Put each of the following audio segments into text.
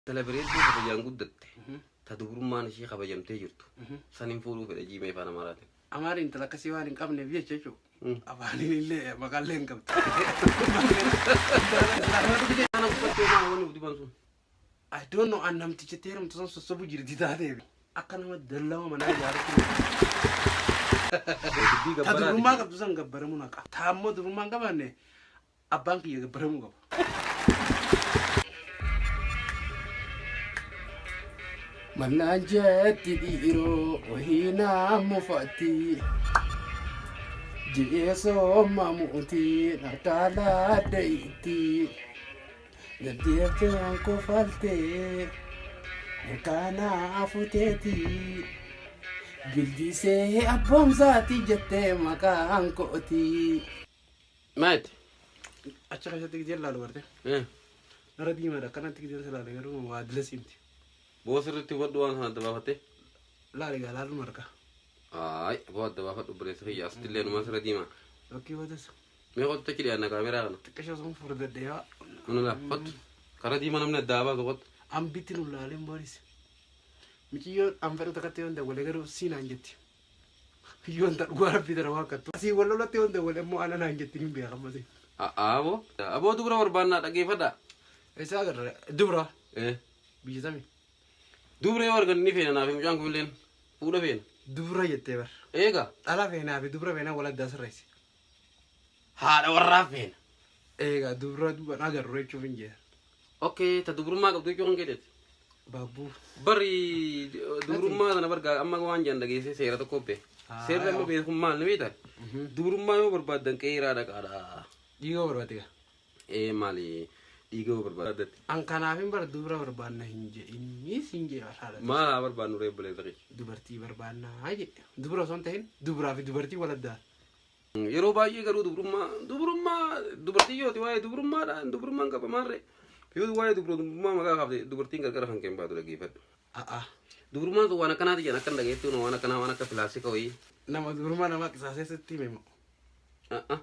Intala bareedduu kabajaan guddatte ta dubrummaan ishee kabajamtee jirtu sanin fuudhuu fedha jiimee afaan Amaaraatiin. Amaari intala akkasii waan hin qabneef jecha jechuudha. Afaaniin illee maqaallee hin qabdu. Kana gubbattee maa wanni diban sun? I don't know, an namticha heerumtu san sossobu jirti taateef. Akka nama dallawa manaa ijaarutti. Dubbii Ta gabbaraati. dubrummaa qabdu san gabbaramuun haqa. Ta ammoo dubrummaa hin qabaanne abbaan kiyya gabbaramuu qaba. Mannaan jetti dhiiroo wahii naa mufatti. Ji'ee sooma mu'utiin harkaa laadda'itti. Gaddeefteen kofaltee harkaa naa futeeti. Bildisee abboomsaati jettee maqaan kooti. Maayiti? Achi keessatti gijeen laalu barte. Nara diimaadha, akkanatti gijeen si laale garuu waa dila siimti. Boo sirriitti hubadhu waan sana adda baafattee. Laali gaa, laaluun harka. Ayi, boo adda baafadhu obboleessa kiyya, asitti illee numaa sirra diimaa. Bakkee boodas. Mee kottu achi dhiyaanna kaameraa kana. Xiqqishoo sun furdadhee haa. Mana laa kottu. Karaa diimaa namni adda baasu kottu. Ambitti nu laaleen boonis. Miciyyoon an fedhu takkatti yoon dawwale garuu siinaan jetti. Yoon ta dhugaa rabbii tana waan kattu. Asii wal lolatti yoon dawwale immoo ana naan jetti hin beekamma. Aboo. Aboo dubra barbaannaa dhaggeeffadhaa. Eessaa agarra? Dubra. Eh. Biyya samii. Dubra yoo argan ni feena, naaf mucaan kunilleen fuudha feena. Dubra jettee bar. Eegaa. Dhala feenaa fi dubra feenaa wal addaa sirreessi. Haadha warraa feena. Eegaa dubra duban agarru jechuuf hin jira. Okay, ta dubrummaa qabdu jechuun kan keeteeti. Babbuu. Bari dubrummaa sana bargaa amma waan jedhan dhageessee seera tokko bee. Seerri amma beeku maal ni beektaa? Dubrummaa yoo barbaaddan qeeraa dhaqaadha. Dhiiga barbaade gaa. Ee, maali dhiiga yoo barbaaddan? An kanaaf hin bara dubra barbaanna hin jedhinis hin jedhe haadha. Maal haa barbaannu ree obboleessa kiyya? Dubartii barbaannaa jedhe. Dubra osoo hin ta'in dubraa fi dubartii wal addaa. Yeroo baay'ee garuu dubrummaa dubartii yooti waa'ee dubrummaadhaan dubrummaan qaba maarree. Yoo waa'ee dubrummaa maqaa kaafte dubartiin gargara kan keen baatu dhaggeeffadhu. A'a. Dubrummaan sun waan akkanaati jedhan, akkan dhageettu waan akkanaa, waan akka pilaastika wayii. Nama dubrummaa namaa qisaasee sitti hime moo? A'a.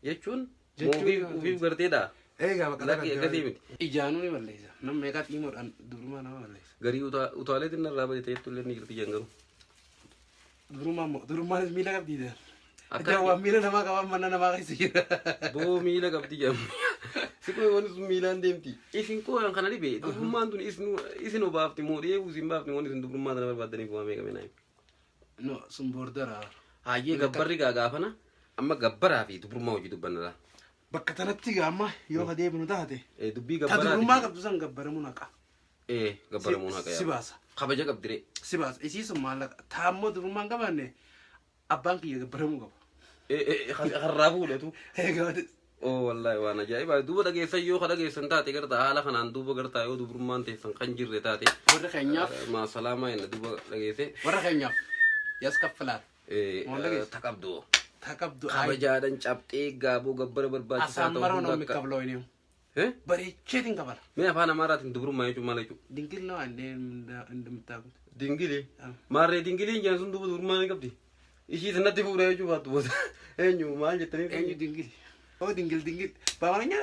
Jechuun Jechuun ofiif garteedha. Eegaa bakka Lakki akkasii miti. Ijaanuu ni balleessa. Nama meeqaa xiimoodhaan dubrummaa nama balleessa. Garii utaalee xinnarraa bade ta'ettu illee ni jirti jedhan garuu. Dubrummaan moo? Dubrummaan miila qabdi jedhan. Akka Waan miila namaa qaban mana namaa keessa jira. Boo miila qabdi jedhamu. Siqoo wanti sun miilaan deemti. Isin koo kana dhibe, dubrummaan tun isin obaafti moo dheebuu isin baafti moo isin dubrummaa tana barbaaddaniif waa meeqa minaa? No, sun boordara. Hayyee, gabbarri gaa gaafana amma gabbaraa fi dubrummaa hojii dubbannala. Bakka tanatti gaa amma yoo ka deebinu taate. Dubbii Ta gabbaraati. dubrummaa qabdu san gabbaramuun haqa. Ee, gabbaramuun haqa Si yaa. baasa. Kabaja qabdi ree. Si baasa. Isii sun maallaqa. Ta ammoo dubrummaa hin qabaanne abbaan kiyya gabbaramuu qaba. Harraa fuudhatu. Eegaa. Oo wallaahi waan ajaa'ibaa, duuba dhageessan yoo ka dhageessan taate gartaa haala kanaan duuba gartaa yoo dubrummaan teessan kan jirre taate. Warra keenyaaf. Maa salaamaa jenna duuba dhageesse. Warra keenyaaf. Yas kaffilaal. Waan dhageesse. Ta qabdu. Ta qabdu. Kabajaadhaan cabxee gaaboo gabbara barbaachisaa ta'u Asaammaroo hunda namni akka. kabloo inni. Eh? Bareecheetiin kabala. Mee afaan Amaaraatiin dubrummaa jechuun maal jechuudha? Dingil ነው እንዴ እንደምታውቁት? Dingili. Maarree dingiliin jedhan sun duuba dubrummaa ni qabdi. Ishii sanatti fuudha jechuu baattu booda. Eenyu maal jettanii? eenyu ድንግል? ኦ ድንግል ድንግል በአማርኛ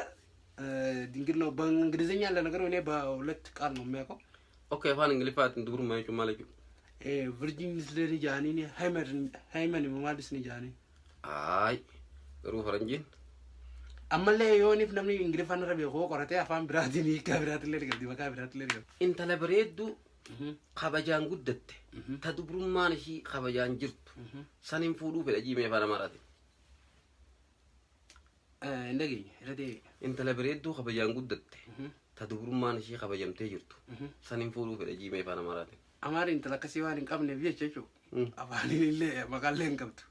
ድንግል ነው። በእንግሊዝኛ ለነገሩ እኔ በሁለት ቃል ነው የሚያውቀው። Okay, afaan Ingiliffaatiin dubrummaa jechuun maal jechuudha? ቨርጂን ስሌኒ ጃኒን ሃይመን ማልስ ኒ ጃኒ. Ayi garuu faranjiin. Ammallee yooniif namni ingiliffaan irra beeku qoratee afaan biraatiin hiikaa biraatillee ni qabdi, maqaa biraatillee ni qabdi. Intala bareedduu kabajaan guddatte ta dubrummaan ishii kabajaan jirtu saniin fuudhuu fedha jiimee afaan Amaaraatiin. Hin dhageenye, irra deebi'e. Intala bareedduu kabajaan guddatte ta dubrummaan ishii kabajamtee jirtu saniin fuudhuu fedha jiimee afaan Amaaraatiin. Amaari intala akkasii waan hin qabneef jecha jechuudha. Afaaniin illee maqaallee hin qabdu.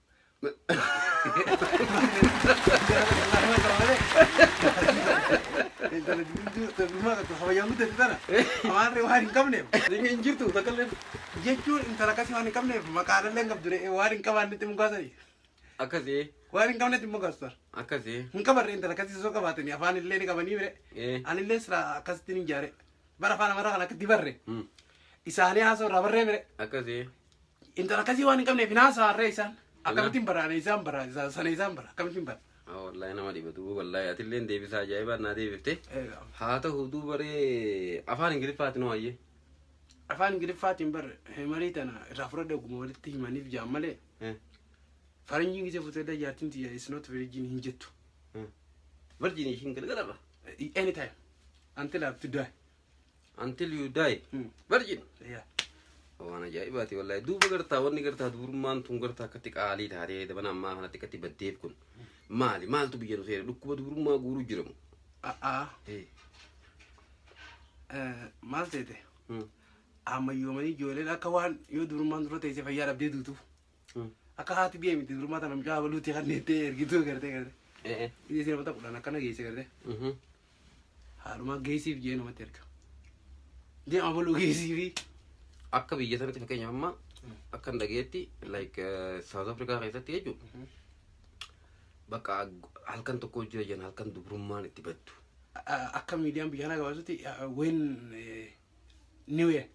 Intala dubrummaa qabdu kabajaan guddatte tana amaarri waan hin qabneef. Hin jirtu takkallee. Jechuun intala akkasii waan hin qabneef maqaallee hin qabdu, waan hin qabaannetti mukaasanii. Akkasii. Waan hin qabnetti mukaasu. Akkasii. Hin qabarre, intala akkasii osoo qabaatanii afaan illee ni qabanii bire. Anillee sira akkasitti ni ijaare. Bara afaan Amaaraa kana akkatti barre. Isaanii haasoo irraa barree bire. Akkasii. Intala akkasii waan hin qabneef hin haasa'arree isaan. Akkamittiin baraane isaan bara sana isaan bara akkamittiin bara. Wallaahi nama dhiba duuba, wallaahi atilleen deebisaa ajaa'ibaa naa deebifte. Haa ta'u duuba ree, afaan Ingiliffaatiin hoo hayyee? Afaan Ingiliffaatiin bar himarii tana irraa fudhadhe, oguma walitti himaniif jaan malee faranjiin gisee fuutee jaartiin tiyya is not virgin hin jettu. Virgin ishiin galgalarra. Anytime until I have to die. Until you die. Virgin. Yeah. Waan ajaa'ibaati wallaahi. Duuba gartaa wanni gartaa dubrummaan tun gartaa akkatti qaalii taatee dabana ammaa kanatti akkatti baddeef kun maali? Maaltu biyya nu seene? Dhukkuba dubrummaa guuruu jiramu? A'aa, maal ta'e, ammayyoomanii ijoolleen akka waan yoo durummaan dura teessee fayyaa dhabdee duutuuf akka haati biyya miti durummaa tana mucaa baluuti kan neettee ergituu gartee biyya ishee namatti 10 akkana geesse gartee haadhumaa geessiif jee namatti erga deema baluu geessiifi. Akka biyya sanatti, fakkeenyaaf amma akka hin dhageetti, like South Africa keessatti jechuudha. Bakka halkan tokko jira jiran halkan dubrummaan itti baddu. Akka miidiyaan biyya kanaa gabaasutti when new year.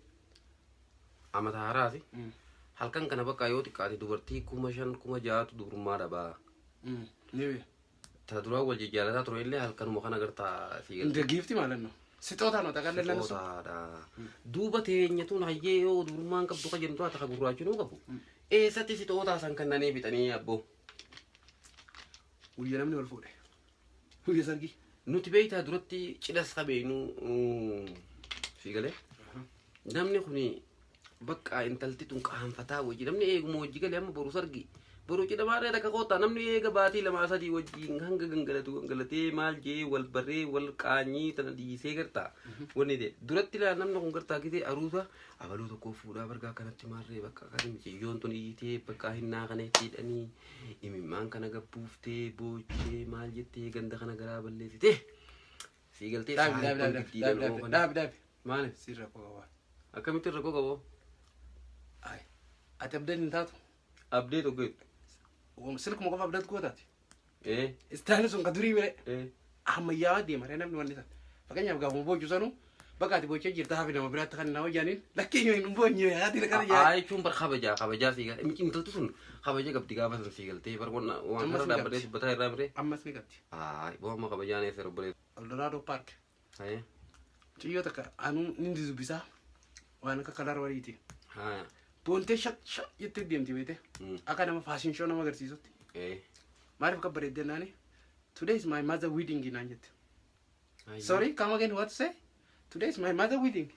Amata haaraati. Halkan kana bakka yoo xiqqaate dubartii 5,000 6,000tu dubrummaa dhabaa. New year. Ta duraa wal jijjaalataa ture illee halkanuma kana gartaa si እንደ gift ማለት ነው ስጦታ ነው ጠቀለለ እሱ Sixootaadha. Duuba teenyatuun hayyee yoo dubrummaan qabdu ka jentu haa taka gurraachinuu qabu. Eessatti sixootaa san kannanii fixanii abboo? Guyyaa namni wal fuudhe, guyyaa sargii. Nuti beektaa duratti cidhas qabeenu si galee namni kuni bakka intalti tun qaanfataa wajji namni eeguma wajji galee amma boru sargi boru cidha maarree takka koottaa namni eega baatii 2 3 wajjiin hanga gangalatu gangalatee maal jee wal barree wal qaanyii tana dhiisee gartaa wanni ta'e duratti ilaa namni kun gartaa gisee aruusa abaluu tokko fuudhaa bargaa kanatti maarree bakka kan miciyyoon tun iyyitee bakka hinnaa kana itti hidhanii imimmaan kana gabbuuftee boochee maal jettee ganda kana garaa balleessitee sii galtee Dhaabi, dhaabi, dhaabi, dhaabi, dhaabi, dhaabi, dhaabi. Maali? Sirra koo qabaa. Akkamitti rakkoo qabu? Ay, ati abdeen hin taatu. Abdee tokko jettu. Silkuma qofa abdate gootaati. Ee. Istaayilii sun ka durii bire. Ee. Ammayyaawaa deema ree namni wanni san. Fakkeenyaaf gaafuma boojju sanuu bakka ati boochee jirta hafi nama biraatti kan nama jaaniin lakkii hin boonye haati kana jaa. Aa jechuun bar kabajaa kabajaa sii galee intalti sun kabaja qabdi gaafa san sii galtee bar waan waan Ammas kana ni dhaabbatee qabdi. dubbataa irraa miree. Ammas ni qabdi. Aa boo amma kabajaan eessa robbolee. Eldorado Park. Hayee. Ciyyoo takka anuu ni dubbisaa waan akka color waliiti. Haa. Boontee shaq shaq jettee deemti beete. Akka nama fashion show nama agarsiisutti. Ee. Maaliif akka bareeddee naani? "Today is my mother wedding" naan jette. Sorry, come again, what to say? "Today is my mother wedding."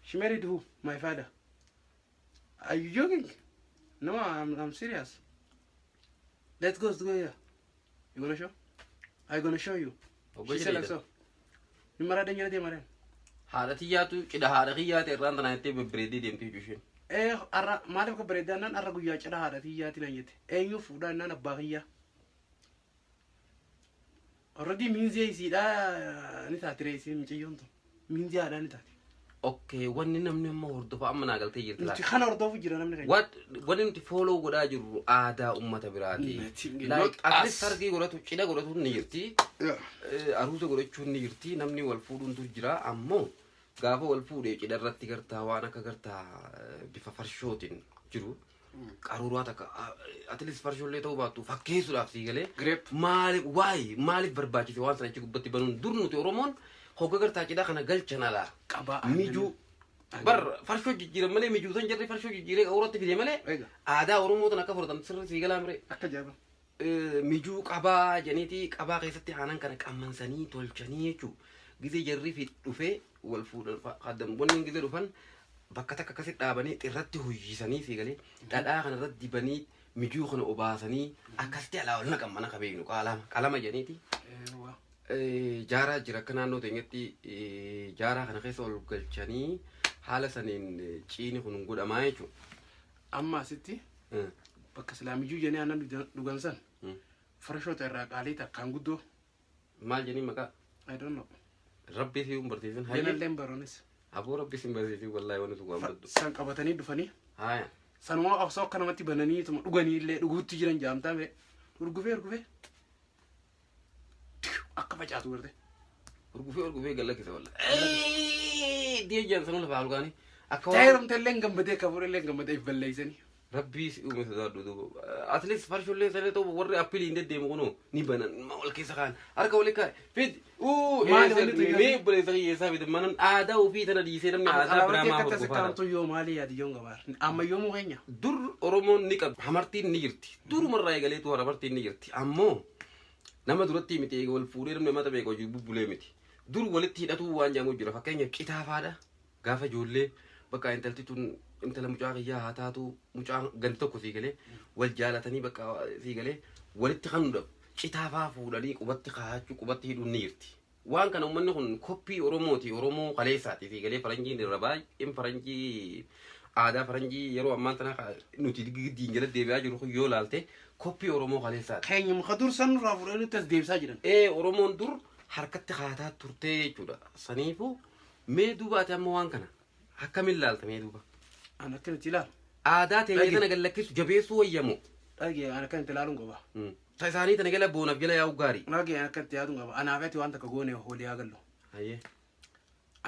"She married who?" "My father." "Are you joking?" "No, I'm serious. Let's go, let's go here. You gonna show? I gonna show you." Obbo She said like Jedheedha. so. Ni maraa danyana deema reen. Haadha xiyyaatu cidha haadha xiyyaati irraan tanaa jettee babbareeddee deemtee isheen. Eh, arra maaliif akka bareeddee naan arra guyyaa cidha haadha xiyyaati naan jette. Eenyu fuudhaa naan abbaa xiyyaa. Already miinzee isiidhaa ni taati ree isiin mucayyoon tun. Miinzee haadhaa ni taati. Okay, wanni namni amma hordofa amma naa galtee jirti Nuti laata. kana hordofu jira namni keenya. What wanni nuti follow godhaa jirru aadaa ummata biraati. Nothing, Like not at least us. sargii godhatu cidha godhatu ni jirti. Aruusa godhachuun ni jirti. Namni wal fuudhuun jira ammoo gaafa wal fuudhee cidha irratti gartaa waan akka gartaa bifa farshootiin jiru. Qaruuraa takka at least farshoollee ta'uu baattu fakkeessuudhaaf sii galee. Grape. Maaliif waa'ee maaliif barbaachise waan sana achi gubbatti banuun? Dur nuti Oromoon hogga gartaa cidha kana galchan alaa. Qabaa. Mijuu bar farshoo jijjiiran malee mijuu san jarri farshoo jijjiiree qaruuratti fide malee Eega. aadaa Oromoo tan akka fudhatan sirri sii galaa mire. Akka jaaba. Mijuu qabaa jedhaniiti qabaa keessatti aanan kana qammansanii tolchanii jechuu gizee jarri fi dhufee wal fuudhan qaddam wanni gizee dhufan bakka takka akkasitti dhaabanii irratti huyyisanii sii galee dhadhaa kana irratti dibanii mijuu kana obaasanii akkasitti alaa ol naqan mana qabeeynu qalama qalama jedhaniiti. Eewwa. Jaaraa jira akka naannoo teenyatti jaaraa kana keessa ol galchanii haala saniin ciini kun godhamaa jechuudha. Amma asitti bakka silaa mijuu jennee aannan dhugan san farshoota irraa qaalii takkaan guddoo. Maal jedhanii maqaa? I don't know. Rabbii si hin barsiisin hayyee. Jenalleen baroonis. Aboo rabbii si hin barsiisin wallaahi wanni sun waan baddu. San qabatanii dhufanii Haaya. sanuma osoo akka namatti bananii tuma dhuganii illee dhuguutti jiran jaamtaa mee urgufee urgufee akka facaatu garte. Urgufee urgufee gallakkise wallaahi. Diya jaan sanuu lafaa olkaanii. Akka Ta'ee rumte illee gammadee akka fuudhe illee gammadee if balleeysanii. Rabbii si uume sodaadhu duuba. At least farshoollee salee ta'u warri appilii hin deddeemu kunoo ni banan wal keessa kaan harka walii kaa'e fid uu Maali wanni tu mee obboleessa kiyyeessaa fide manan aadaa ofii tana dhiisee namni aadaa biraa Alaabatti maa akka tasa hordofaadha. kaamtu yoo maali yaadi yoon gabaar. Ammayyoomuu keenya. Dur Oromoon ni qabdi hamartiin ni jirti durumarraa eegaleetu hamartiin ni jirti ammoo nama duratti miti eega wal fuudhee namni mata beeku hojii bubbulee miti dur walitti hidhatuu waan jedhamu jira fakkeenyaaf citaa faadha gaafa ijoollee bakka intalti tun intala mucaa kiyyaa haa taatu mucaa ganti tokko sii galee wal jaalatanii bakka sii galee walitti kanuudhaaf citaa faa fuudhanii qubatti kaa'achuu qubatti hidhuun ni jirti. Waan kana uummanni kun koppii Oromooti Oromoo kaleessaati sii galee faranjiin irra baay'een faranjii aadaa faranjii yeroo ammaan tana nuti giddiin jala deebi'aa jiru kun yoo laalte koppii Oromoo kaleessaati. Keenya muka dur san nurraa fuudhanii nutti as deebisaa jiran. Ee Oromoon dur harkatti kaataa turtee jechuudha. Saniifuu mee duuba ati amma waan kana akkamiin laalta mee duuba? An akkanatti ilaalu. Aadaa teenya Dhagi. tana gallakkisu jabeessuu wayyamu. Dhagee an akkanatti ilaaluun qaba. Ta isaanii tana jala boonaaf jala yaa'u gaarii. Dhagee an akkanatti yaaduun qaba. Anaafetti waan takka goone hoolii haa gallu. Hayyee.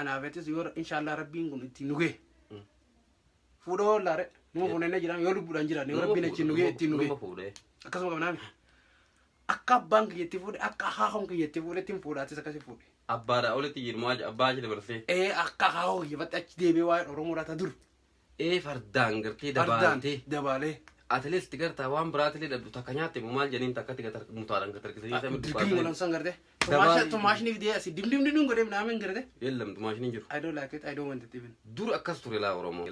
Anaafettis yoo inshaallah rabbiin kun ittiin nugee. Fuudha hollaare. Numa fuunee jiraan yoo lubbuudhaan jiraan yoo rabbiin achiin nugee ittiin nugee. Numa fuudhee. Akkasuma qabnaa miti. Akka abbaan kiyyatti fuudhe akka akaakoon kiyyatti fuudhe ittiin fuudhaatis akkasi fuudhe. Abbaadhaa olitti jiru abbaa achi dabarsee. Ee akka akaakoo kiyyatti achi deebi'ee waa'ee Oromoodhaa ta dur. Ee fardaan gartee Fardaan dabaaltee. dabaalee. Atilees gartaa waan biraatillee dhabdu takka nyaatte moo maal jedhaniin takkatti mutaadhaan gatarkisanii isa Dirqii godhan san garte. Dabaalee. Tumaashni fidee asii dim dim dim godhee naamen garte. Yeellamtu maashiniin jiru. I don't like it, I don't want it even. Dur akkas ture laa Oromoo.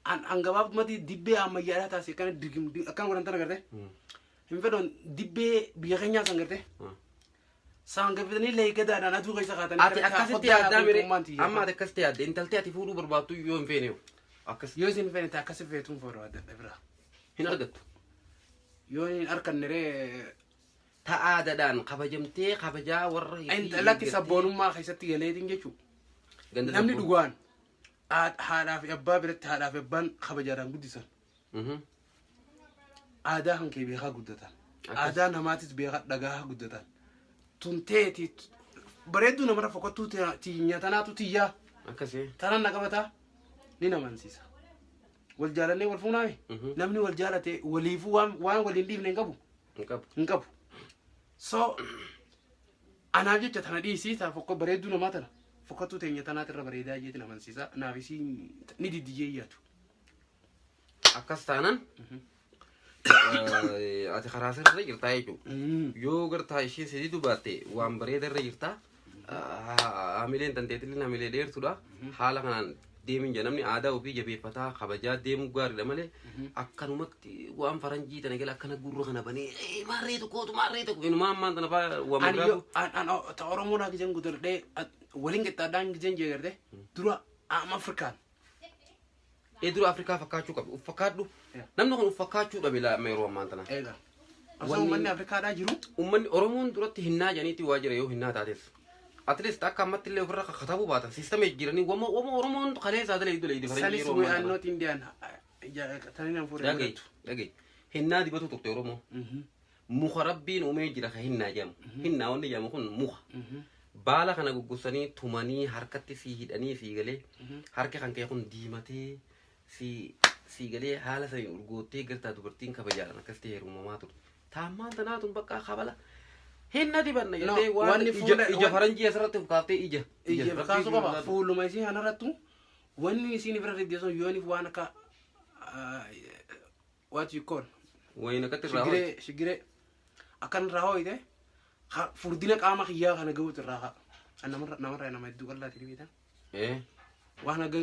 An an gabaabumatti dibbee ammayyaadhaa taasise akkana dirqim akkana godhan tana garte. Hin fedhoon dibbee biyya keenyaa san garte. Saan gabbitanii leegadaadhaan aduu keessa kaatanii. Ati akkasitti yaaddaa mire amma ati akkasitti yaadde intalti ati fuudhuu barbaaddu yoo hin feene akkas Yoo isin feene akkasi feetuun fuudhu adda adda bira. hin argattu. Yoo hin arganne ree Ta aadaadhaan kabajamtee kabajaa warra lakki sabboonummaa keessatti galeetiin jechuudha. Ganda Namni sabboon. dhugaan haadhaa fi abbaa biratti haadhaa fi abbaan kabajaadhaan guddisan. Aadaa kan kee beekaa guddatan. Akkas. Aadaa namaatis beekaa dhagaa guddatan. Tunteeti bareedduu namarra fokkattuu tiyya tanaatu tiyyaa Akkasii. tanaan na qabataa ni namansiisa. Wal jaalannee wal fuunaame namni wal jaalate waliifuu waan waliin dhiifne hin qabu. Hin qabu. Hin qabu. So anaaf jecha tana dhiisii taa fokko bareedduu namaa tana fokkattuu teenya tanaati irra bareedaa jeeti namansiisa. Naaf isii ni diddiyyee yaadu. Akkas taanaan ati karaa sirra jirtaa jechuudha. Yoo gartaa isheen sidii dubaatte waan bareeda irra jirtaa. Hamileen tanteetillee hamilee dheertuudha. Haala kanaan deemin jira namni aadaa ofii jabeeffataa kabajaa deemuu gaariidha malee akkanumatti waan faranjii tana gala akkana gurra kana banee maarree tokkootu maarree tokko inumaa ammaan tana faa waan Ani biraatu. yoo an ta Oromoodhaa gizeen guddadhee waliin qixxaadhaan gizeen jee garte dura am Afrikaan. Ee dura Afrikaa fakkaachuu qabu uf fakkaadhu namni kun uf fakkaachuu dhabe laa yeroo ammaan tana. Eega. Osoo uummanni Afrikaadhaa jiru Uummanni Oromoon duratti hinnaa jedhaniitti waa jira yoo hinnaa taates. At least akka ammatti illee ofirra kakatabuu baatan siistama jijjiiranii wama wama Oromoon kaleessaa dalee iddoo leeydi faranjii sanis yeroo we ammaan are tana. not Indian. Tani nan fuudhee Dhagahi dhagahi hinnaa dibatu turte Oromoo. Muka rabbiin uumee jira ka hinnaa jedhamu. Hinnaa wanni jedhamu kun muka. Baala kana guggursanii tumanii harkatti sii hidhanii sii galee harki kan kee kun diimatee sii galee haala saniin urgoottee gartaa dubartiin kabajaadhaan akkasitti heerumamaa turte. Taammaan tanaatun bakka kabala hinna dibanna No, jettee waan wanni ija faranjii asirratti of kaaftee ija. Ija kaasuu qaba. Fuuluma isii kanarrattu wanni isiin bira deddeessuun yooniif waan akka what you call Wayin akkatti irraa shigiree shigiree akkan irraa hooyite furdina qaama kiyyaa kana gahuutu irraa ka'a. Namarraa nama hedduu qal'aati ni beektan. Eh Waan akka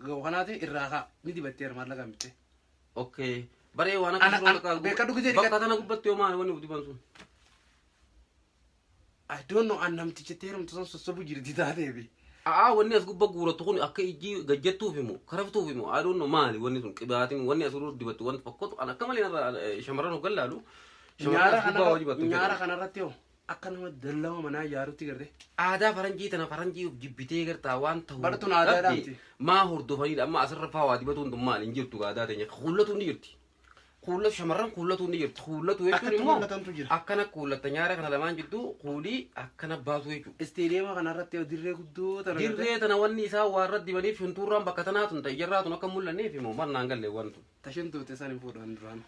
gahu kanaati irraa ka'a ni dibatteera maallaqa bitte. okay. Baree waan akka Beekadhu gisee bakka tana gubbatti yoo maali wanni diban sun. I don't know an namticha teerumtu san sossobu jirti taateefi. A'aa wanni as gubba guuratu kun akka ijji gajjattuuf himu karaftuuf himu I don't know maali wanni sun qibaatiin wanni as irra dibattu wanti fakkotu an akka malee narra shamarran hoggan laalu shamarran as gubbaa waa dibattu. Nyaara kanarratti hoo akka nama dallama manaa ijaarutti garte. Aadaa faranjii tana faranjii of jibbitee gartaa waan ta'u. Bartuun aadaadhaa miti. Maa hordofanidha amma asirra faa waa dibatuun tun maali hin jirtu aadaa teenya hullatuun ni jirti. Kuullatu shamarran kuullatu ni jirti. Kuullatu jechuun Akkatti immoo kuullatantu jira. akkana kuullatta nyaara kana lamaan jidduu kuulii akkana baasu jechuudha. Isteediyeema kanarratti yoo dirree guddoo tana Dirree tana wanni isaa waa irratti dibaniif shuntuurraan bakka tanaa tun ta'e jarraa tun akka mul'anneef immoo marnaan galle wantu. Tashin tuute san hin fuudhan duraan.